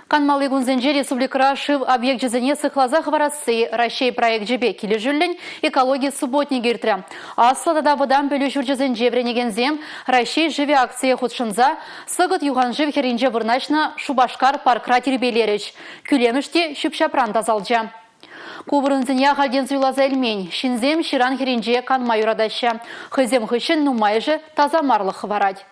Канмалли кунсенче республикӑра шыв объекчӗсене сыхласа хӑварасси Раҫҫей проекчӗпе килӗшӳллӗн экологи субботникӗ иртрӗ. Аслӑ тата вӑтам пӗлӳ ҫурчӗсенче вӗренекенсем Раҫҫей шывӗ акцие хутшӑнса Сӑкӑт юханшыв хӗрринче вырнаҫнӑ Шупашкар паркра тирпейлерӗҫ. Кӳлемӗш те ҫӳп-ҫапран тасалчӗ. Ку вырӑнсене ахальтен суйласа илмен. Ҫынсем ҫыран хӗрринче канма юратаҫҫӗ. Хӑйсем хыҫҫӑн нумайӑшӗ тасамарлӑх хӑварать.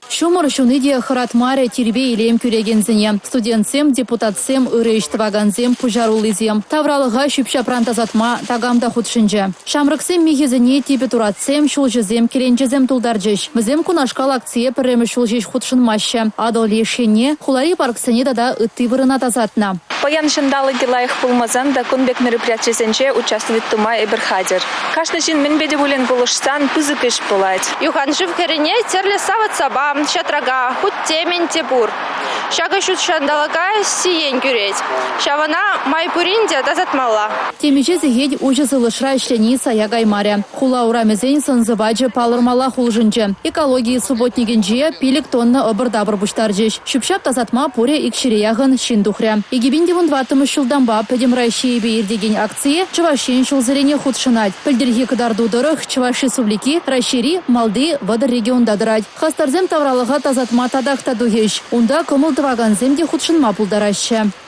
Ҫумӑр ҫуни те хӑратмарӗ тирпей-илем кӳрекенсене. Студентсем, депутатсем, ырӑ ӗҫ тӑвакансем, пуҫаруллисем. Тавралӑха ҫӳп-ҫапран тасатма такам та хутшӑнчӗ. Ҫамрӑксем михӗсене типӗ туратсем, ҫулҫӑсем, кӗленчесем тултарчӗҫ. Вӗсем кунашкал акцие пӗрремӗш ҫул ҫеҫ хутшӑнмаҫҫӗ. Атӑл леш енне, хулари парксене тата ытти вырӑна тасатнӑ. Паян ҫанталӑкӗ лайӑх пулмасан та кун пек мероприятисенче участвовать тума эпир хатӗр. Кашни ҫын мӗнпе те пулин пулӑшсан пысӑк ӗҫ пулать. Юханшыв хӗррине тӗрлӗ савӑт-сапа, ҫатрака, хуть темӗн те пур. Ҫакӑ ҫут ҫанталӑка сиен кӳрет. Ҫавна май пурин те тасатмалла. Темиҫе сехет уҫӑ сывлӑшра ӗҫлени сая каймарӗ. Хула урамӗсен сӑн-сӑпачӗ палӑрмаллах улшӑнчӗ. Экологи субботникӗнче 5 тонна ӑпӑр-тапӑр пуҫтарчӗҫ. Ҫӳп-ҫап тасатма пурӗ икҫӗре яхӑн ҫын тухрӗ. 2014 ҫултанпа Пӗтӗм Раҫҫейӗпе иртекен акцие Чӑваш Ен ҫулсеренех хутшӑнать. Пӗлтӗрхи кӑтарту тӑрӑх Чӑваш Республики Раҫҫейри малти 30 регионта тӑрать. Хастарсем тавралӑха тасатма татах та тухӗҫ. Унта кӑмӑл тӑвакансем те хутшӑнма пултараҫҫӗ.